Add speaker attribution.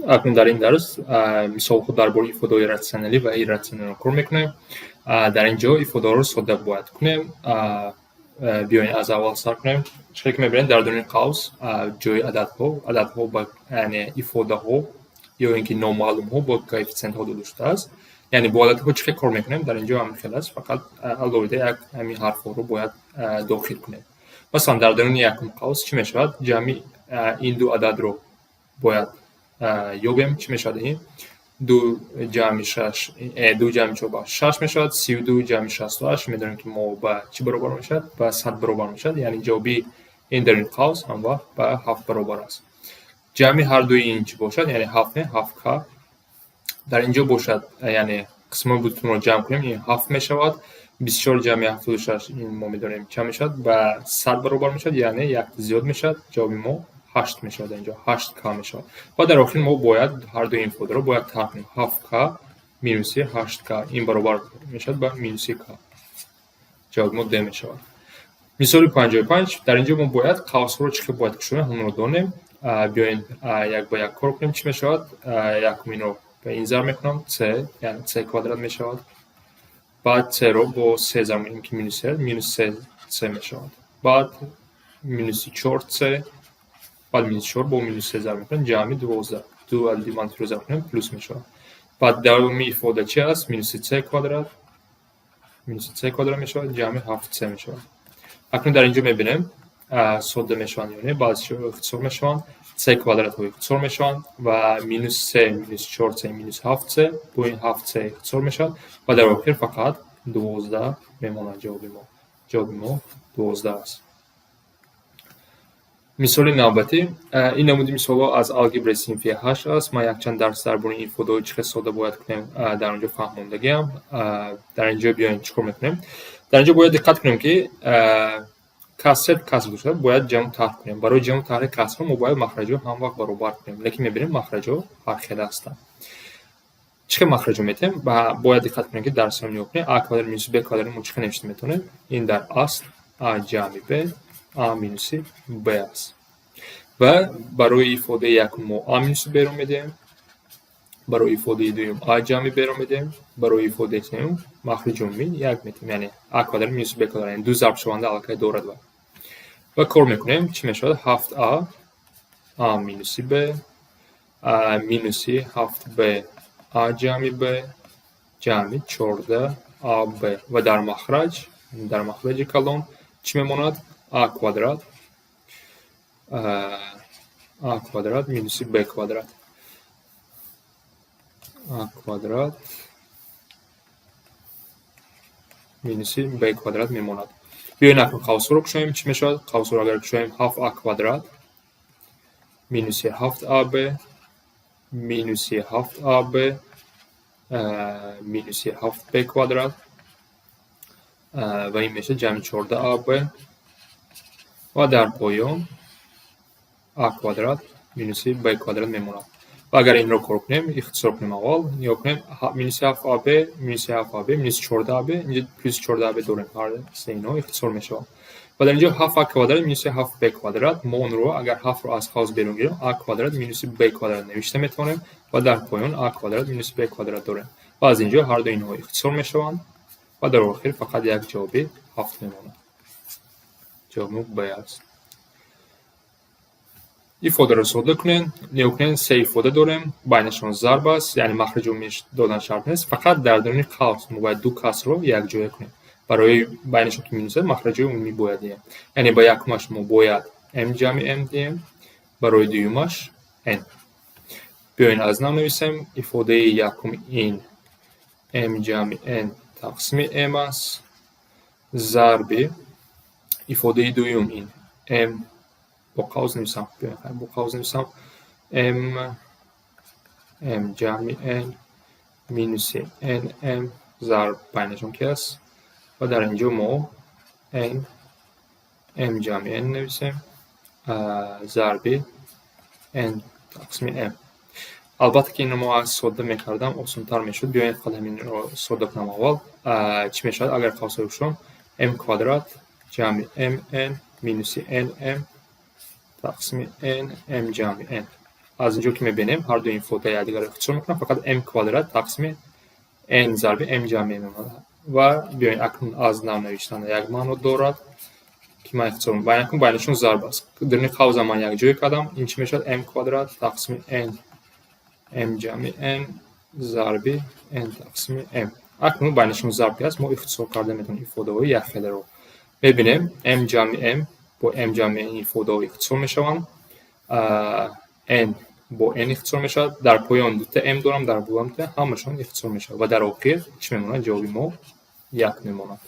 Speaker 1: Акнун дар ин дарс мисолҳо дар бораи ифодаҳои ратсионалӣ ва ирратсионалиро кор мекунем. Дар ин ҷо ифодаҳоро содда бояд кунем. Биёед, аз аввал сар кунем. Чизе ки мебинед, дар даруни қавс ҷои ададҳо, ададҳо ба, яъне ифодаҳо ё ин ки номаълумҳо бо коэффитсиентҳо дода шудааст. Яъне бо ададҳо чӣ хел кор мекунем? Дар ин ҷо ҳамин хел аст, фақат алоҳида як ҳамин ҳарфҳоро бояд дохил кунем. Масалан, дар даруни якум қавс чӣ мешавад? Ҷамъи ин ду ададро бояд ёбем. Чӣ мешавад ин? Ду ҷамъи шаш, ду ҷамъи чор ба шаш мешавад. 32 ҷамъи 68, медонем, ки мо ба чӣ баробар мешавад? Ба 100 баробар мешавад. Яъне ҷавоби ин даруни қавс ҳамвақт ба ҳафт баробар аст. Ҷамъи ҳар дуи ин чӣ бошад? Яъне ҳафт, не, ҳафт к дар ин ҷо бошад. Яъне қисмҳои бутунро ҷамъ кунем, ин ҳафт мешавад. 24 ҷамъи 76, ин мо медонем, чанд мешавад? Ба 100 баробар мешавад, яъне як зиёд мешавад. Ҷавоби мо ҳашт мешавад, инҷо ҳашт к мешавад. Ва дар охир мо бояд ҳар дуи ин ифодаро бояд тарҳ кунем. Ҳафт к минуси ҳашт к, ин баробар мешавад ба минуси к. Ҷавоби мо д мешавад. Мисоли 55. Дар ин ҷо мо бояд қавсҳоро чӣ хел бояд кушоем, ҳамонро донем. Биёед, як ба як кор кунем. Чӣ мешавад? Якуминро ба ин зарб мекунам, с, яъне с квадрат мешавад. Баъд с-ро бо се зарб мекунем, ки минус се, минус се с мешавад. Баъд минуси чор с, баъд минус чор бо минус се зарб мекунем, ҷамъи 12. Ду адади манфиро зарб кунем, плюс мешавад. Баъд давоми ифода чи аст? Минуси с квадрат, минуси с квадрат мешавад, ҷамъи ҳафт с мешавад. Акнун дар ин ҷо мебинем, содда мешаванд ё не. Баъзеҳо ихтисор мешаванд, с квадратҳо ихтисор мешаванд ва минус се минус чор с минус ҳафт с бо ин ҳафт с ихтисор мешавад ва дар охир фақат 12 мемонад ҷавоби мо. Ҷавоби мо 12 аст. Мисоли навбатӣ. Ин намуди мисолҳо аз алгебраи синфи ҳашт аст. Ман якчанд дарс дар бораи ин ифодаҳо, чӣ хел сода бояд кунем, дар он ҷо фаҳмондагиам. Дар ин ҷо биёем, чӣ кор мекунем? Дар ин ҷо бояд диққат кунем, ки каср каср бошад, бояд ҷамъу тарҳ кунем. Барои ҷамъу тарҳи касрҳо мо бояд махраҷҳо ҳамвақт баробар кунем, лекин мебинем, махраҷҳо ҳархела ҳастанд. Чӣ хел махраҷҳо метиҳем? Бояд диққат кунем, ки дарсро нигоҳ кунем. А квадрат минус б квадрат мо чӣ хел навишта метавонем? Ин дар асл а ҷамъи б, а минуси б аст. Ва барои ифодаи якум мо а минуси б-ро медиҳем, барои ифодаи дуюм а ҷамъи б-ро медиҳем, барои ифодаи сеюм махраҷи умумӣ як метиҳем, яъне а квадрат минуси б квадрат, яъне ду зарбшаванда аллакай дорад. Ва кор мекунем. Чӣ мешавад? Ҳафт а, а минуси б, минуси ҳафт б, а ҷамъи б, ҷамъи 14 а б. Ва дар махраҷ, дар махраҷи калон чӣ мемонад? А квадрат, а квадрат минуси б квадрат, а квадрат минуси б квадрат мемонад. Биёед, акнун қавсҳоро кушоем. Чӣ мешавад? Қавсҳоро агар кушоем, ҳафт а квадрат минуси ҳафт а б, минуси ҳафт а б, минуси ҳафт б квадрат ва ин мешавад ҷамъи 14 а б. Ва дар поён а квадрат минуси б квадрат мемонад. Ва агар инро кор кунем, ихтисор кунем, аввал нигоҳ кунем: минуси ҳафт а б, минуси ҳафт а б, минуси 14 а б, инҷо плюси 14 а б дорем, ҳар се инҳо ихтисор мешаванд. Ва дар инҷо ҳафт а квадрат минуси ҳафт б квадрат, мо онро агар ҳафтро аз қавс берун гирем, а квадрат минуси б квадрат навишта метавонем ва дар поён а квадрат минуси б квадрат дорем. Ва аз инҷо ҳар ду инҳо ихтисор мешаванд ва дар охир фақат як ҷавоби ҳафт мемонад. Ҷавоби мо б аст. Ифодаро содда кунем. Нигоҳ кунем, се ифода дорем, байнашон зарб аст, яъне махраҷи умумиш додан шарт нест. Фақат дар даруни қавс мо бояд ду касрро якҷоя кунем. Барои байнашон ки минус аст, махраҷои умумӣ бояд диҳем. Яъне ба якумаш мо бояд м ҷамъи м диҳем, барои дуюмаш н. Биёед, аз нав нависем. Ифодаи якум ин м ҷамъи н тақсими м аст, зарби ифодаи дуюм ин м, бо қавс нависам, бо қавс нависам, м, м ҷамъи н минуси нм, зарб байнашон ки аст. Ва дар ин ҷо мо н, м ҷамъи н нависем, зарби н тақсими м. Албатта ки инро мо аз содда мекардам, осонтар мешуд. Биёед, фақат ҳаминро содда кунам аввал. Чӣ мешавад, агар қавсҳоро кушом? М квадрат ҷамъи мн минуси нм тақсими н, м ҷамъи н. Аз инҷо ки мебинем, ҳар ду ифода якдигарро ихтисор мекунанд, фақат m квадрат тақсими n зарби m ҷамъи m мемонад. Ва биёед, акнун аз нав навиштан як маъно дорад, ки ман ихтисор акнун байнашон зарб аст. Даруни қавза ман якҷоя кардам. Ин чӣ мешавад? M квадрат тақсими n m ҷамъи n зарби n тақсими m. Акнун байнашон зарб ки аст, мо ихтисор карда метавонем ифодаҳои якхеларо. Мебинем, m ҷамъи m бо m ҷамъи n ифодаҳо ихтисор мешаванд, n бо n ихтисор мешавад, дар поён дута m дорам, дар боло дута, ҳамашон ихтисор мешавад ва дар охир чӣ мемонад? Ҷавоби мо як мемонад.